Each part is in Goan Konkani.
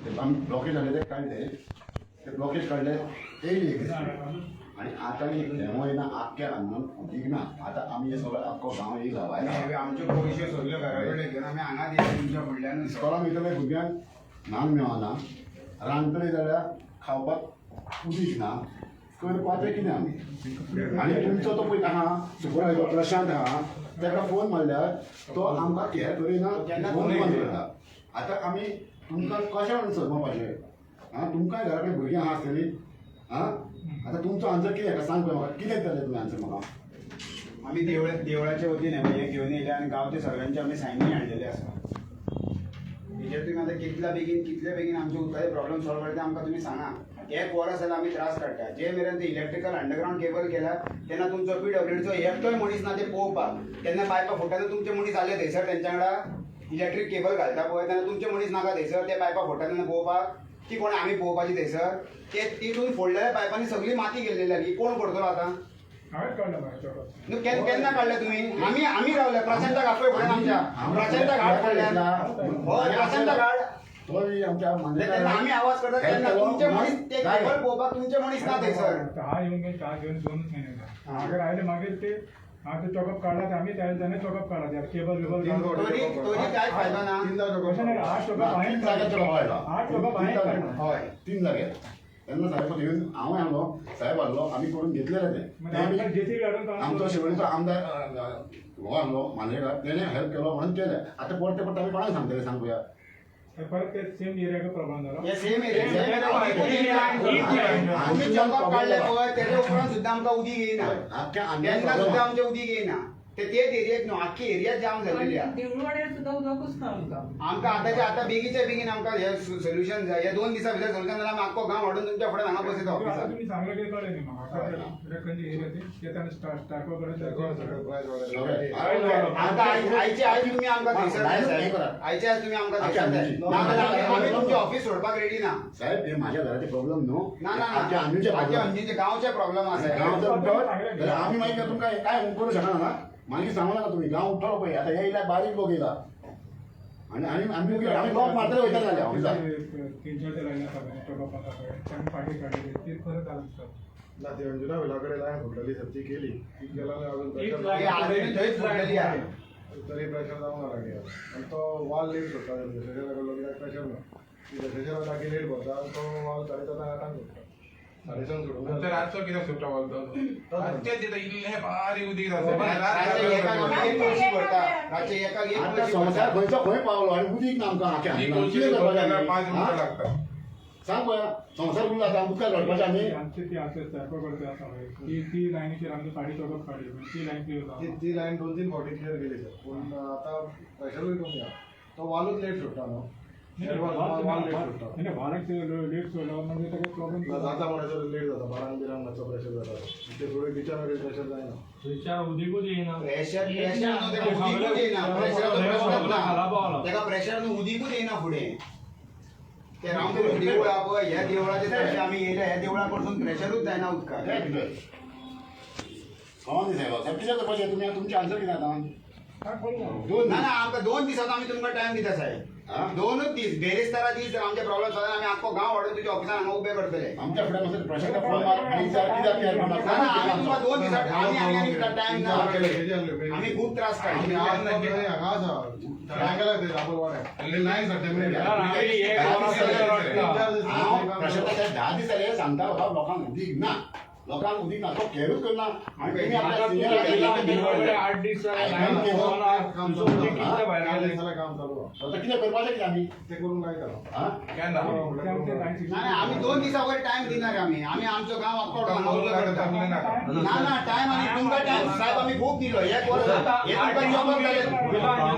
ते आमी ब्लॉकेज जाले ते काडले, ते ब्लॉकेज काडले, येयली एक दीस. आनी आतां एक थेंबो येना आख्ख्या अंदून उदीक ना. आतां आमी हे सगळें आख्खो गांव येयला भायर. आमच्यो पयशे सगल्यो घरा कडेन घेवन आमी हांगा दिले तुमच्या फुडल्यान. इस्कॉलान वयतले भुरग्यांक न्हाण मेळना, रांदतले जाल्यार खावपाक उदीक ना. करपाचें कितें आमी? आनी तुमचो तो पळय आहा सुपरवायजर प्रशांत आहा, ताका फोन मारल्यार तो आमकां कॅर करिना, फोन बंद करता. आतां आमी तुमकां कशें म्हणून समजपाचें? आं, तुमकांय घरा कडेन भुरगीं आहा आसतलीं. आं, आतां तुमचो आन्सर कितें हाका सांग पळय म्हाका, कितें दितले तुमी आन्सर म्हाका? आमी देवळाच्या वतीन हे घेवन येयले आनी गांवचे सगळ्यांचे आमी सायनी हाडलेले आसा. हेजेर तुमी आतां कितल्या बेगीन आमचे उदकाचे प्रॉब्लम सॉल्व करता आमकां तुमी सांगा. एक वर्स जाल्यार आमी त्रास काडटा. जे मेरेन ते इलेक्ट्रिकल अंडरग्रावंड केबल केला तेन्ना तुमचो पीडब्ल्यूडीचो एकटोय मनीस ना ते पळोवपाक. तेन्ना पायपां फुट्टा तुमचे मनीस आसले थंयसर तेंच्या वांगडा? इलेक्ट्रीक केबल घालता पळय तेन्ना तुमचे मनीस नाका थंयसर ते पायपां फोडटा तेन्ना पळोवपाक? ती कोण आमी पळोवपाची थंयसर? ते तितून फोडलेल्या पायपांनी सगळी माती गेल्लेली आहा. ही कोण करतलो आतां? हांवें काडलं मरे चॉकअप. न्हू, केन्ना काडले तुमी? आमी आमी रावले प्रशांताक आपय फुडें आमच्या प्रशांताक हाड फुडल्यान. हय, प्रशांताक हाड. तो आमच्या तेन्ना आमी आवाज करता तेन्ना तुमचे मनीस ते केबल पळोवपाक तुमचे मनीस ना थंयसर. हा येवन गेले 4 घेवन 2च म्हयने जाले. मागीर आयले, मागीर ते हांव ते चॉकअप काडला ते आमी ताणें चॉकअप काडला ते केबल बिबल तीन घालून. फावटी. तरी तरी कांय फायदो ना. तीनदा अशें नाही, आठ चॉकअप हांवें तीन जाग्यार चॉकअप काडला. आठ चॉकअप हांवें काडला. हय. तीन जाग्यार. तेन्ना साहेब येवन, हांव आयलो, साहेब आसलो, आमी करून घेतलेलें तें. तें बी जेसीबी हाडून काम आमचो शिवडीचो आमदार हो आसलो मांद्रेकार, तेणें हेल्प केलो म्हणून केलें. आतां परते परते आमी कोणाक सांगतले, सांग पळया. परत ते सेम एरियाक प्रॉब्लेम जालो. हे सेम एरिया आमी चॉकअप काडले पळय, तेजे उपरांत सुद्दां आमकां उदीक येयना. आख्ख्या तेन्ना सुद्दां आमचें उदीक येयना. ते तेच एरियेक न्हू, आख्खी एरिया जाम जाल्लेली आहा. देऊळवाड्यार सुद्दां उदकूच ना आमकां. आमकां आतांच्या आतां बेगीच्या बेगीन आमकां हे सोल्युशन जाय. हे 2 दिसां भितर सोल्युशन जाल्यार आमी आख्खो गांव हाडून तुमच्या फुडें हांगा बसयता आता ऑफिसार. तुम्ही सांगलं की कळ्ळें न्ही म्हाका खंयची एरिया ती ते ताणें स्टार्ट आमकां आयचे आयज तुमी आमकां थंयसर जाय साहेब. आयचे आयज तुमी आमकां थंयसर जाय. नाजाल्यार आमी तुमचे ऑफिस सोडपाक रेडी ना. साहेब, हे माझ्या घराचे प्रॉब्लेम न्हू. ना ना. आमच्या अंजूचे. आमच्या अंजूचे गांवचे प्रॉब्लेम आसा. गांव जर उठत जाल्यार आमी मागीर तुमकां काय करूं शकना ना. मागीर सांगू नाका तुमी. गांव उठलो पळय आतां, हे येयला बारीक लोक येयला आनी आनी आमी आमी लोक मारतले वयता जाल्यार ऑफिसार. तीन चार ते लायन आसा चॉकअप आसा पळय, ताणें फाटीं काडलेली ती परत घालून दिसता. ना, ती अंजुना विला कडेन लायन फुटलेली सर, ती केली, ती केला अजून तीच pressure line. हे आजूनय थंयच फुटलेली आहा. तरी प्रेशर जावंक ना लागीं आनी तो वाल लेट सोडटा. दशेरा कडलो कित्याक प्रेशर ना. ती दशेरा टाकी लेट भरता आनी तो वाल 7:30 आठांक सोडटा, 7:30 सोडून. तर रातचो कित्याक सुट्टा वलतो? रातचें तिथं इल्लें बारीक उदीक जाता. रातचे एकाक आमी एक कळशी भरता, रातचे एकाक एक आतां कळशी संवसार भरता. खंयचो खंय पावलो आनी उदीक ना आमकां आख्या. एक कितें करपाचें आमी? 5 मिनटां आं? लागता. सांग पळया, संवसार उरला आतां उदकाक रडपाचें आमी? आमची ती आसा सारको करता आसा पळय ती ती लायनीचेर आमची फाटीं चॉकअप काडली, ती लायन क्लियर ती जावना. ती लायन दोन तीन फावटी क्लियर केली सर, पूण आतां प्रेशरूय कमी आहा. तो वालूच लेट सोडटा न्हू, वाल लेट सोडटा. नाही, वालाक लेट सोडलो म्हणजे ताका प्रॉब्लेम. ना, जाता म्हणसर लेट जाता. बारांक बिरांक मातसो प्रेशर जाता. ते थोडे बिचा मेरेन प्रेशर जायना. थंयच्यान उदीकूच येयना. प्रेशर प्रेशर न्हू, ताका उदीकूच येयना. प्रेशराचो प्रश्नच ना ताका. प्रेशर न्हू, उदीकूच येयना फुडें. ते रामपूर देवूळ आहा पळय, ह्या देवळाचे तशें आमी येयले, ह्या देवळा कडसून प्रेशरूच जायना उदकाक. कोण साहेब, साहेब, कितें करपाचें तुमी? तुमचें आन्सर कितें आतां? दोन ना ना, आमकां 2 दिसांत आमी तुमकां टायम दिता साहेब. आं? 2च दीस. बेरेस्तारा दीस जर आमचे प्रॉब्लेम जाल्यार आमी आख्खो गांव हाडून तुज्या ऑफिसान हांगा उबे करतले. आमच्या फुडें मातसो प्रशांत फोन मार आनी विचार कित्याक केअर करना. ना ना, आमी तुमकां 2 दिसां आमी आनी आनी टायम ना. आमी खूब त्रास काडले. हांगा आसा ट्रायंगल ते रापल लायन हांव प्रशांत साहेब 10 दीस जाले सांगता बाबा, लोकांक उदीक ना, लोकांक उदीक ना. तो केरूच करना आनी तुमी आपल्या सिनियर 8 दीस जाले, उदीक कितलें भायर गेलें. काम चालू आहा. आतां कितें करपाचें कितें आमी? ते करूंक लायता. आं? केन्ना? ना ना, आमी 2 दिसां वयर टायम दिना रे. आमी आमी आमचो गांव आख्खो हांगा उबो करता. ना ना, टायम आनी तुमकां टायम साहेब आमी खूब दिलो. एक वर्स हे तुमकां चॉकअप जालें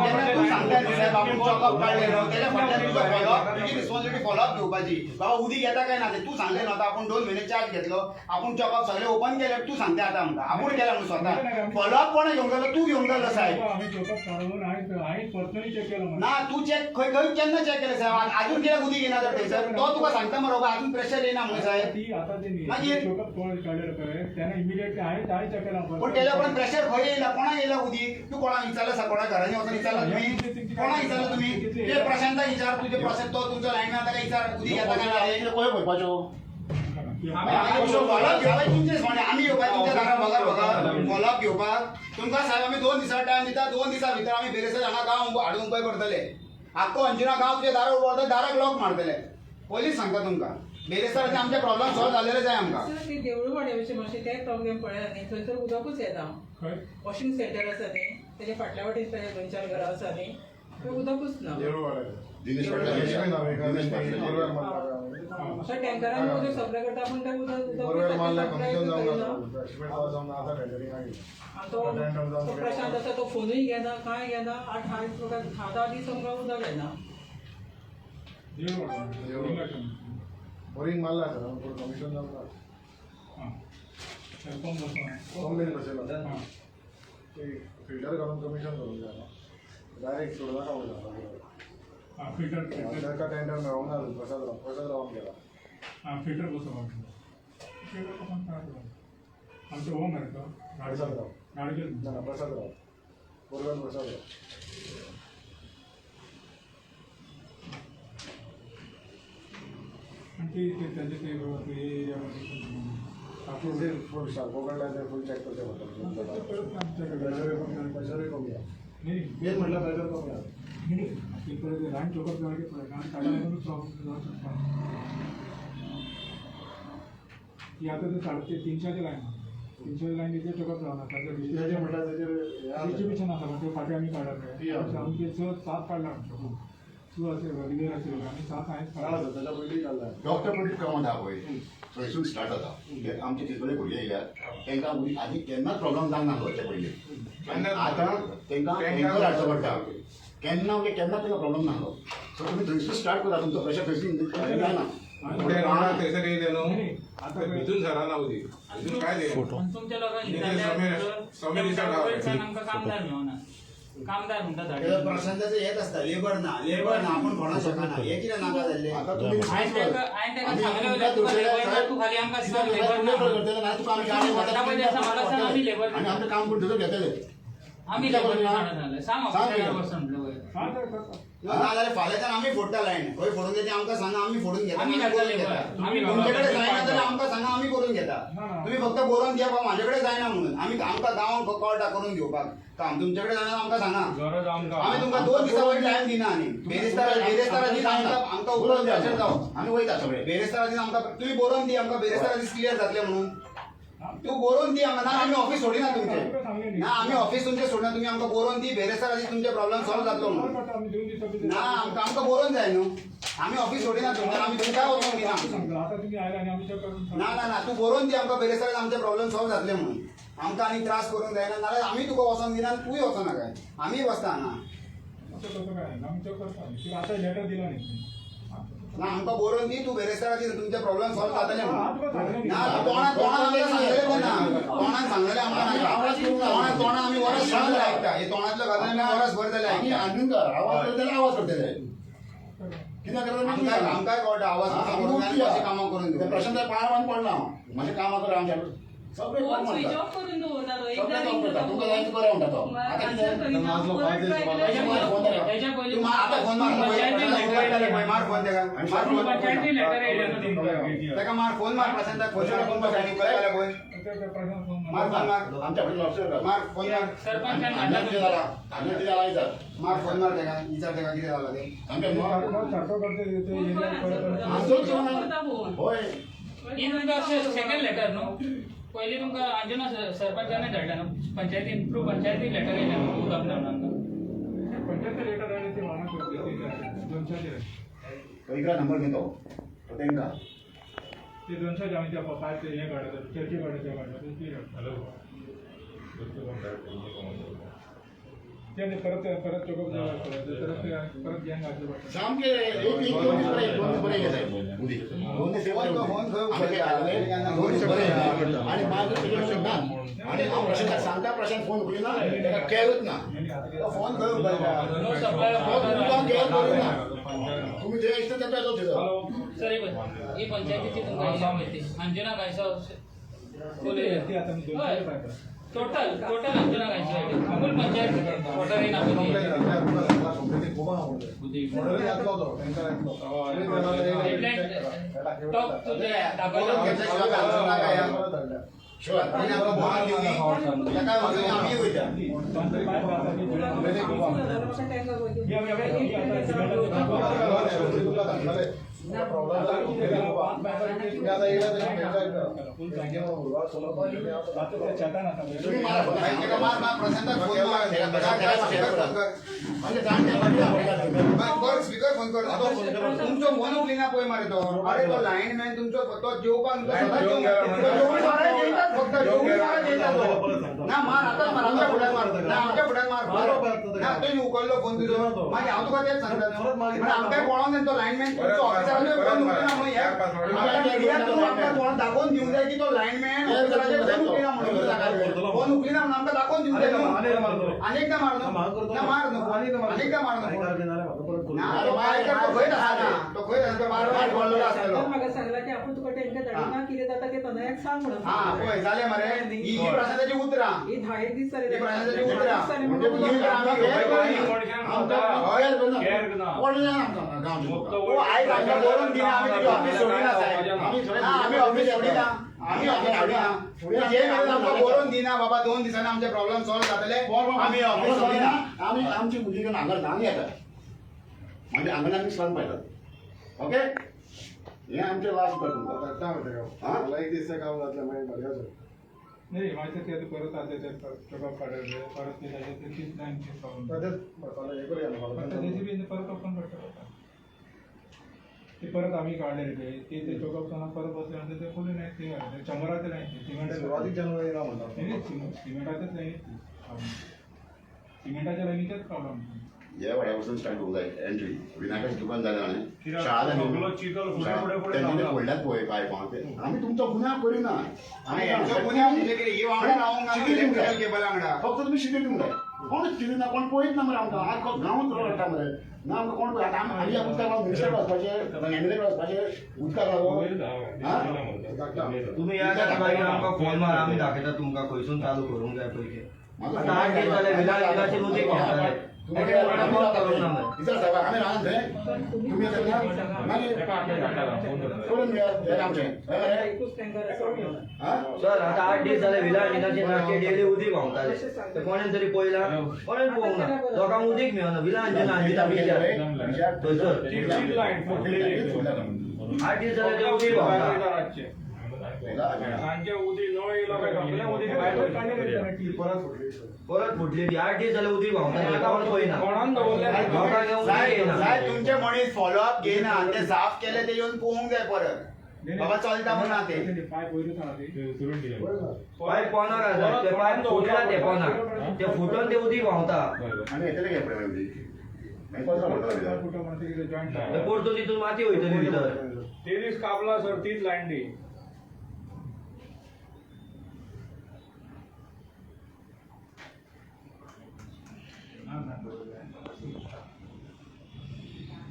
तेन्ना तूं सांगता न्हू साहेब, आपूण चॉकअप काडलें न्हू, तेज्या फाटल्यान तुजो फॉलोअप, तुजी रिस्पॉन्सिबिलिटी फॉलोअप घेवपाची. बाबा, उदीक येता काय ना ते तूं सांगलें न्हू. आतां आपूण 2 म्हयने चार्ज घेतलो, आपूण चॉकअप सगळें ओपन केलें, तूं सांगता आतां आमकां आपूण केलां म्हणून. स्वता फॉलोअप कोणा घेवंक जालो? तूं घेवंक जालो साहेब. आमी चॉकअप काडून हांवें हांवें पर्सनली चॅक केलो. ना, तूं चॅक खंय खंय केन्ना चॅक केलें साहेब? अजून कित्याक उदीक येना तर थंयसर? तो तुका सांगता मरे बाबा, अजून प्रेशर येना म्हणून साहेब. ती आता ते मागीर? चॉकअप काडलेलो पळय तेन्ना इमिडिएटली हांवें हांवें चॅक केला. पूण तेल्या उपरांत प्रेशर खंय येयला? कोणाक येयला उदीक? तूं कोणाक विचारलं आसा? कोणा घरांनी वचून विचारला तुमी? कोणाक विचारलं तुमी? तुजे प्रशांताक विचार. तुजे प्रशांत तो तुमचो लायनमॅन, ताका विचार उदीक येता काय ना ते. खंय पळोवपाच्यो? फॉलोअप घेवपाक तुमचेच म्हणणें, आमी येवपाक तुमच्या दारार बगर बगर फॉलोअप घेवपाक तुमकां साहेब आमी 2 दिसां टायम दिता. 2 दिसां भितर आमी बेरेस्तार हांगा गांव हाडूंक उपाय करतले. आख्खो अंजुना गांव तुज्या दारार उबो रावता, दाराक लॉक मारतले. पयलींच सांगता तुमकां, बेरेस्ताराचे आमचे प्रॉब्लम सॉल्व जाल्लेले जाय आमकां. ती देवळवाड्या विशीं मातशें ते प्रॉब्लेम पळया न्ही, थंयसर उदकूच येना. वॉशिंग सेंटर आसा न्ही, तेच्या फाटल्या वाटेन ताजे 2-4 घरां आसा न्ही, थंय उदकूच ना. दिनेश सो टँकरान उदक सप्लाय करता पूण तें उदक आनी तो प्रशांत आसा तो फोनूय घेना, कांय घेना. 8-10 दीस आमकां उदक येना. बोरिंग मारला सर, कमिशन जावंक ना. पंप बीन बसयला, फिल्टर घालून कमिशन करूंक जाय. डायरेक्ट सोडूं नाका उदक. फिल्टर ताका टेंडर मेळोंक ना अजून. प्रसाद राव, प्रसाद रावन गेला. फिल्टर बसोवपाक आमचो हो मरे तो प्रसाद राव, गाडगेल ना प्रसाद राव, बोरवेल प्रसाद राव. आनी ते तांचे ते फूल सारको काडल्या ते फूल चॅक करचें पडटा. प्रेशरूय कमी आसा. न्ही मेन म्हटल्यार प्रेशर कमी आसा. न्ही ते परत लायन चोकअप जावं पळय, कारण ताका लागून प्रॉब्लम जावंक शकता. ती आतां ते 350 लायन, 300 लायन तितले चोकअप जावना. तिसऱ्याचें म्हटल्यार तेजेर डिस्ट्रिब्युशन आसा, ते फाटीं आमी काडला आमचे 6-7 काडला आमचो तूं अशें रिगर आशिल्लो आमी 7 हांवें काडला. ताच्या पयलीं काडला. डॉक्टर प्रदीप कामत आहा पळय, थंयसून स्टार्ट जाता. आमचे तितले भुरगे येयल्यात तांकां आदी केन्नाच प्रॉब्लम जावंक ना वचचे पयलीं. आतां तांकां टँकर हाडचो पडटा. केन्ना म्हणजे केन्ना तांकां प्रॉब्लम नासलो. सो तुमी थंयसून स्टार्ट करा, तुमचो प्रेशर थंयसून जायना. थंयसर येयले न्हू, आतां भितून सराना उदीक भितून काय तुमच्या लोकांक आमकां कामदार मेळना. कामदार म्हणटा प्रशांताचें हेच आसता, लेबर ना, लेबर ना, आपूण कोणाक शकना. हें कितें नाका जाल्लें. आतां तुमी हांवें ताका सांगलें, तूं खाली आमकां सांग लेबर ना, आमी लेबर आमचें काम करून थंयसर घेतले. आमी लेबर सांगलें, सांग ऑफिसर म्हणलें वयर. ना जाल्यार फाल्यांच्यान आमी फोडटा लायन, खंय फोडून घेता आमकां सांगा, आमी फोडून घेता. आमी तुमचे कडेन जायना जाल्यार आमकां सांगा, आमी करून घेता. तुमी फक्त बरोवन दिया बाबा म्हाजे कडेन जायना म्हणून. आमी आमकां गांवांक कळटा करून घेवपाक काम. तुमचे कडेन जायना आमकां सांगा, आमी तुमकां 2 दिसां वयर टायम दिना. आनी बेरेस्तारा दीस आमकां उलोवन प्रेशर जावं, आमी वयता सगळे. बेरेस्तारा दीस आमकां तुमी बरोवन दी आमकां, बेरेस्तारा दीस क्लियर जातले म्हणून तूं बरोवन दी आमकां. ना आमी ऑफीस सोडिना तुमचें, ना आमी ऑफीस तुमचें सोडिना. तुमी आमकां बरोवन दी, बेरेस्तारा दीस तुमचे प्रॉब्लम सॉल्व जातलो म्हणून. ना आमकां आमकां बरोवन जाय न्हू, आमी ऑफीस सोडिना तुमचें, आमी तुमकां वचूंक दिना. ना ना ना, तूं बरोवन दी आमकां बेरेस्तारा आमचे प्रॉब्लम सॉल्व जातले म्हणून. आमकां आनी त्रास करूंक जायना, नाजाल्यार आमी तुका वचोंक दिना आनी तूंय वचोनाका, आमीय बसता हांगा. ना आमकां बरोवन दी, तूं बेरेस्तारा दीस तुमचे प्रॉब्लम सॉल्व जातले म्हणून. ना तोंडान तोंडान आमकां सांगलें ना, तोंडान सांगलें आमकां नाका. तोंडान तोंडान आमी वरस भर जालें आयकता हे तोंडांतल्यो गजाली आमी वरस भर जालें आयकता. आवाज करतले, आवाज करतले कितें करता आमकांय कळटा आवाज करून कशें कामां करून दिवप. प्रशांत पांयां बांद पडना हांव म्हजें कामां करा, आमच्या सगळें फोन स्विच ऑफ करून दवरता तो, सगळें काम करता. तुमकां जाय तें करा म्हणटा तो. आतां फोन मार, मार फोन ताका, ताका मार फोन मार, प्रशांताक फोन मार, फोन पळय मार फोन मार, आमच्या फुडें मार फोन मार, सरपंचान कितें जाला, कितें जाला विचार, मार फोन मार ताका, विचार ताका कितें जाला तें. हय, ही तुमकां सेकंड लेटर न्हू, पयलीं तुमकां अंजुना सरपंचाने धाडल्या न्हू पंचायतीन, थ्रू पंचायती लेटर येयलें न्हू उदक ना म्हणून आमकां. पंचायती लेटर आयलें ते वांगडा 200 इकरा नंबर घेतो तो तांकां ते 200 आमी त्या पांच हें काडटा, चर्चे काडटा, ते काडटा ते ते परत परत चोकअप परत परत गँग घातले पडटा सामकें एक 2 दीस बरें, 2 दीस बरें गेले उदीक, 2 दीस बरें. आनी मागीर ना, आनी हांव प्रशांताक सांगता, प्रशांत फोन उखलिना, ताका केरूच ना, फोन खंय उखलता, तुमकां केर करिना. तुमी जे दिसता तें पेजो थंयसर. सर ही पंचायतीची तुमकां अंजुना गायसो टोटल टोटल अंजुना गायसो फूल पंचायत वॉटर येना. टॉप तुजें दाखयला. स्पीकर फोन कर. तुमचो फोन उखलिना पळय मरे तो. अरे तो लायनमॅन तुमचो तो जेवपाक फक्त ना मार आता मार आमच्या फुड्यान मार ना आमच्या फुड्यान मार ना तो उखल्लो फोन तुजो मागीर हांव तुका तेच सांगता न्हू आमकां पळोवन तो लायनमॅन तुमचो ऑफिसराचो फोन उखलिना म्हणून ह्या आमकां कोण दाखोवन दिवंक जाय की तो लायनमॅन ऑफिसराचो फोन उखलिना म्हणून फोन उखलिना म्हणून आमकां दाखोवन दिवंक जाय न्हू. अनेकदा मार न्हू ना मार न्हू अनेकदा मार न्हू ना तो काय कर तो खंयच आसना तो खंयच आसना तो बार बार पडलेलो आसतलो. म्हाका सांगला की आपूण तुका टेंकर धाडिना कितें जाता तें तनयाक सांग म्हणून. हा पळय जालें मरे ही प्रशासनाची उतरां ही 10 दीस जाले ही प्रशासनाची उतरां आयज आमकां बरोवन दिना आमी तुजी ऑफिस सोडिना साहेब. आमी ऑफिस सोडिना आमी ऑफिस सोडिना जे मेरेन आमकां बरोवन दिना बाबा 2 दिसांनी आमचे प्रॉब्लम सॉल्व जातले आमी ऑफिस सोडिना. आमी आमची मुली हांगा हांगा येतात मागीर हांगा आमी सण पळयतात. ओके हे आमचें लास्ट तुमकां एक दीस काम जातलें मागीर बरें. नाही मागीर ते परत आतां चॉकअप काडले परत ते ताजे तीच लायन तेजी बी परत ओपन पडटा ते परत आमी काडलेले ते ते चॉकअप जावन परत बसले नंतर ते फुडले लायन ते चंबराचे लायन सुरवातीक जानेवारी ना म्हणटा सिमेंटाचेच लायनी सिमेंटाच्या लायनीचेच प्रॉब्लम. ह्या वाड्या पासून स्टार्ट करूंक जाय एंट्री. विनायकाचें दुकान जालें हाणें शाळा जाली तेंच्यांनी फोडल्यात पळय पायपां. आमी तुमचो गुन्यांव करिना. फक्त तुमी शिटी दिवंक जाय. कोण चिंतिना कोण पळयत ना मरे आमकां. आख्खो गांवच रडटा मरे ना आमकां कोण पळय. आतां आमी ह्या उदकाक लागून मिनिस्टर वचपाचें एमएलए वचपाचें उदकाक लागून. तुमी या मागीर आमकां फोन मार आमी दाखयता तुमकां खंयसून चालू करूंक जाय पळय. आतां 8 दीस जाले विलाचेर उदीक व्हांवतालें. विचार साहेब आमी रावना थंय तुमी मागीर करून घेया आमचें. सर आतां 8 दीस जाले विला अंजनाचे नाके डेली उदीक व्हांवताले. कोणेन तरी पळयलां कोणेन पळोवंक ना. लोकांक उदीक मेळना. विला अंजना थंयसर 8 दीस जाले ते उदीक व्हांवता. परत फुटली ती 8 दीस जाले उदीक व्हांवता. कोण पळयना साहेब तुमचे मनीस फॉलोअप घेयना ते साफ केले ते येवन पळोवंक जाय परत बाबा चलता म्हणून ते पायप पोनार आसा ते पायप फुटला ते पोनार ते फुटून ते उदीक व्हांवता. परतून तितून माती वयतली भितर. ते दीस कापला सर तीच लायन ती.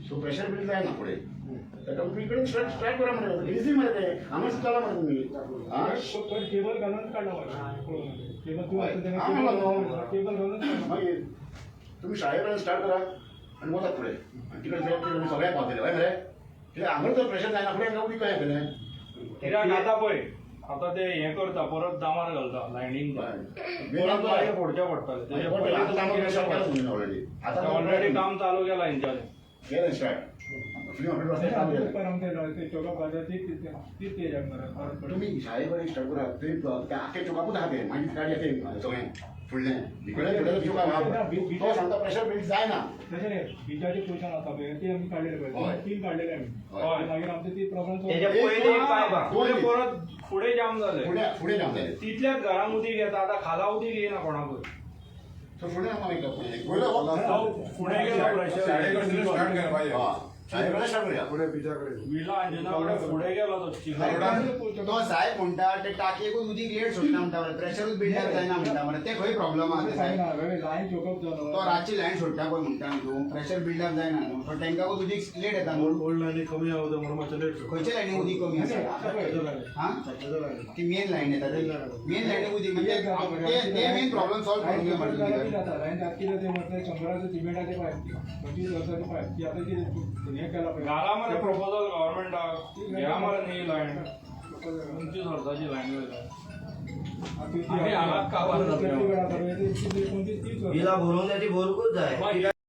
सो प्रेशर बिल्ड जायना फुडें ताका तुमी कडेन स्टार्ट करा मरे इजी मरे ते हांगाच चला मरे तुमी. केबल घालून काडला केबल घालून मागीर तुमी शाळे कडेन स्टार्ट करा आनी वतात फुडें आनी तिकडे तुमी सगळ्याक पावतले हय मरे. कित्याक हांगा जर प्रेशर जायना फुडें हांगा उदीक कशें येतलें. कित्याक आतां पळय आतां ते हें करता परत दामार घालता लायनींग परत फोडचें पडटलें. ऑलरेडी काम चालू केलां हेंच्यांनी. केलें स्टार्ट तुमी शाळे कडेन स्टार्ट करा थंय आख्खे चोकाकूच आहा तें मागीर गाडी येता सगळें फुडलें भिकडे फुडलें चोका आहा तो सांगता प्रेशर बिल्ड जायना. तशें न्ही बिजाचे पोर्शन आसा पळय ती आमी काडलेले पळय तीन काडलेले आमी मागीर आमचे ती प्रॉब्लम परत फुडें जाम जालें फुडें जाम जालें तितल्याच घरांक उदीक येता. आतां खाला उदीक येना कोणाकूय. सो फुडें फुडें गेलो प्रेशर फुडें गेलो तो तो साहेब म्हणटा ते टाकयेकूच उदीक लेट सोडटा म्हणटा प्रेशरूच बिल्डअप जायना म्हणटा मरे ते खंय प्रॉब्लम आहा ते साहेब. लायन चोकअप जालो तो रातची लायन सोडटा पळय म्हणटा न्हू तूं प्रेशर बिल्डअप जायना न्हू तो टँकाकूच उदीक लेट येता न्हू. ओल्ड लायनी कमी आहा म्हणून मातशें लेट. खंयच्या लायनी उदीक कमी आसा? हा ती मेन लायन येता ती मेन लायनी उदीक म्हणजे ते मेन प्रॉब्लम सॉल्व करूंक जाय मरे. लायन जात कितें ते म्हटल्यार 100 सिमेंटाचे पायप 25 वर्साचे पायप ती आतां कितें हें केला पळय. घाला मरे प्रपोजल गव्हर्मेंटाक, घ्या मरे न्ही लायन, 25 वर्साची लायन वयता. आतां ती- आमी हांगाच काबार जातले. कितली वेळ आसा पळय, ती- ती 25 30 वर्सां. बिलां भरूंक जाय ती भरूंकूच जाय.